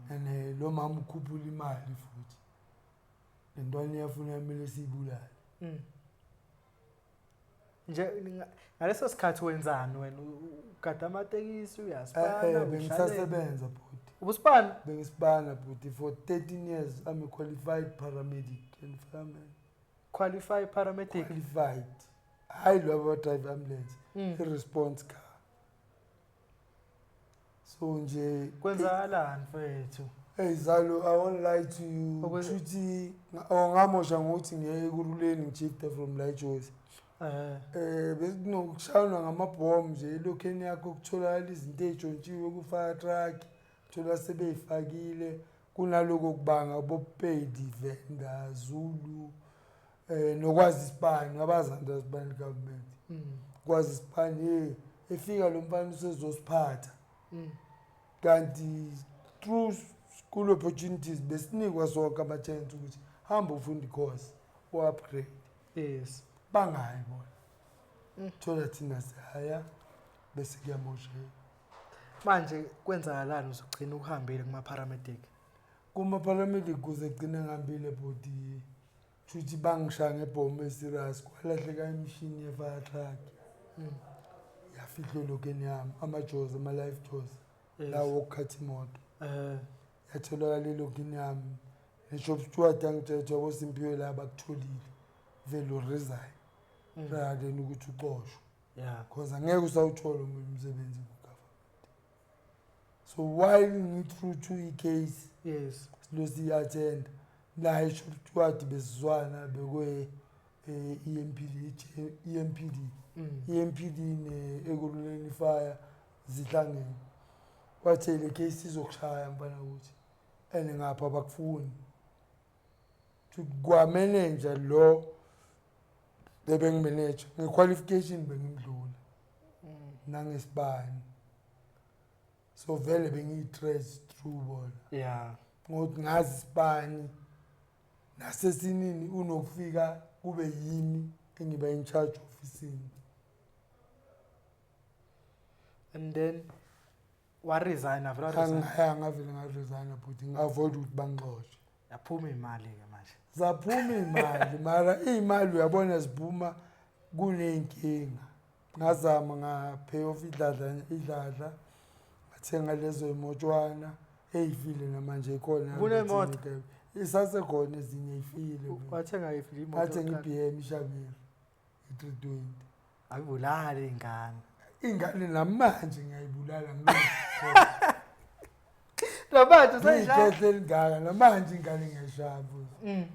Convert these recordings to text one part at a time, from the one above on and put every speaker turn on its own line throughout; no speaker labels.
And lo mama ukhuphula imali futhi le ntwana iyafuna, kumele siyibulale.
Nje ngaleso sikhathi wenzani wena? Ugada amatekisi, uyaspana?
Bengisasebenza, bhuti.
Ubusipana?
Bengisipana, bhuti, for 13 years. I'm a qualified paramedic and fireman.
Qualified paramedic?
Qualified, hayi lo aba-drive ambulance, i-response car, so nje.
Kwenzakalani, mfethu?
Hey Zalo, I won't lie to you. Kushuthi ngamosha ngokuthi ngiye Ekurhuleni, ngishifte from la eJozi. Besinokushaywa ngamabhomu nje elokheni yakho, kutholakala izinto ey'ntshontshiwe ku-fire truck, thola sebey'fakile kunaloko kubanga boPedi, Venda, Zulu, nokwazi isibani abazanda isibani government. Kwazi isibani, hey, efika lo mfana usezosiphatha. Kanti through school opportunities besinikwa sonke ama-chance ukuthi hamba ufunde i-course, u-upgrade. Bangayi bona. Thola thina sihaya bese kuyamosheka.
Manje kwenzakalani uzogcina ukuhambile kuma-paramedic?
Kuma-paramedic kuze kugcine ngihambile, bhuti, shuthi bangishaya ngebhomu e-serious, kwalahleka imishini ye-fire truck. Yafihlwa elokeni yami, amajozi, ama-life jaws lawo okukhatha imoto. Yatholakala elokini yami, ne-shop steward angitshela ukuthi, yabo Simphiwe, la bakutholile, vele u-resign rather than ukuthi uxoshwe, because angeke usawuthola omunye umsebenzi ku-government. So while ngi-through to i-case silo siyi-attenda naye i-shop steward, besizwana bekwe EMPD, EMPD. EMPD ne-Ekurhuleni Fire zihlangene. Wathe le case izokushaya, mfana, ukuthi and ngapha bakufuni kwa-manager lo bebengi-manager, nge-qualification bengimdlula nangesibani, so vele bengiyi-threat through bona ngokuthi ngazi isibani nasesinini unokufika kube yimi engiba in charge ofisini.
And then waresigna vele, waresigna?
Angiyanga, ngavele ngaresigna, but ngi-avoid ukuthi bangixoshe.
Yaphuma imali-ke manje.
Zaphuma iy'mali, mara iy'mali uyabona ziphuma kuney'nkinga. Ngazama nga-pay off idladla, idladla ngathenga lezo y'motshwana ey'file, namanje ikhona.
Kunemoto?
Isasekhona, ezinye y'file.
Wathenga yiphi imoto?
Ngathenga i-BM ishabiri, i-320.
Ayibulali ingane.
Ingane namanje ngiyayibulala.
Namanje usayishaya?
Ngiyikhehle elingaka, namanje ingane ngiyayishaya, mfowethu.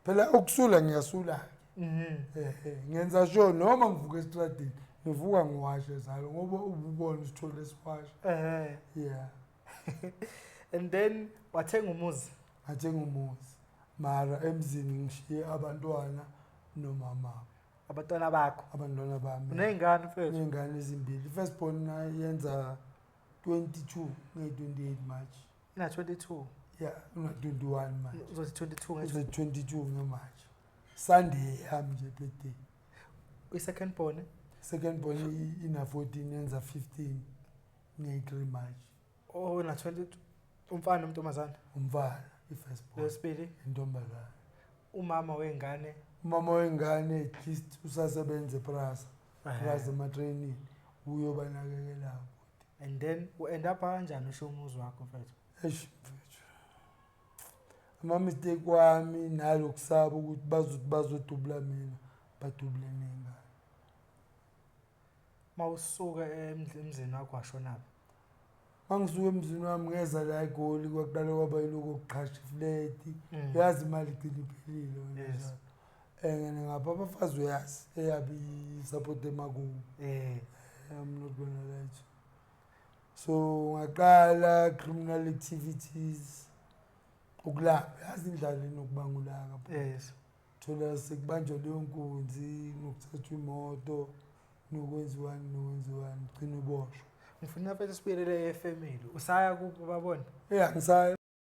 Phela ukusula ngiyasula. Ngenza sure noma ngivuka estradini, ngivuka ngiwashe zalo, ngoba ububona usithole siwasha. Yeah.
And then wathenga umuzi?
Ngathenga umuzi, mara emzini ngishiye abantwana nomama.
Abantwana bakho?
Abantwana bami.
Uney'ngane, mfethu?
Ney'ngane ezimbili. First born yenza 22 nge-28 March.
Ina-22?
Yeah, una-21 manje.
Uzothi 22 nge
Uzothi 22 nge-March, Sunday yami nje, birthday.
I-second born?
Second born ina-14, yenza 15 nge-3 March.
Oh, na-22. Umfana nomntombazane?
Umfana, i-first born.
Lwesibili?
Intombazane.
Umama wengane?
Umama wengane at least usasebenza ePrasa, Prasa ematraining, uyobanakekela.
And then u-end up kanjani usho umuzi wakho, mfethu?
Eish mfethu, ama-mistake wami nalokusaba ukuthi bazothi bazodubula mina, badubule ney'ngane.
Mawusuka emzini wakho washonaphi?
Mangisuka emzini wami ngeza la eGoli, kwaqala kwaba yiloko kuqhasha ifleti. Uyazi imali igcina iphelile wena. Njalo and ngapha abafazi, uyazi eyabi i-support emakubo. I'm not gonna lie to you. So ngaqala criminal activities, ukulamba, yazi indlala inokubanga ulaka. Thola sekubanjwa leyo nkunzi, nokuthathwa imoto, nokwenziwani nokwenziwani, gcina uboshwa.
Ngifuna mfethu sibuyelele e-family. Usaya kubo babona?
Yeah, ngisaya.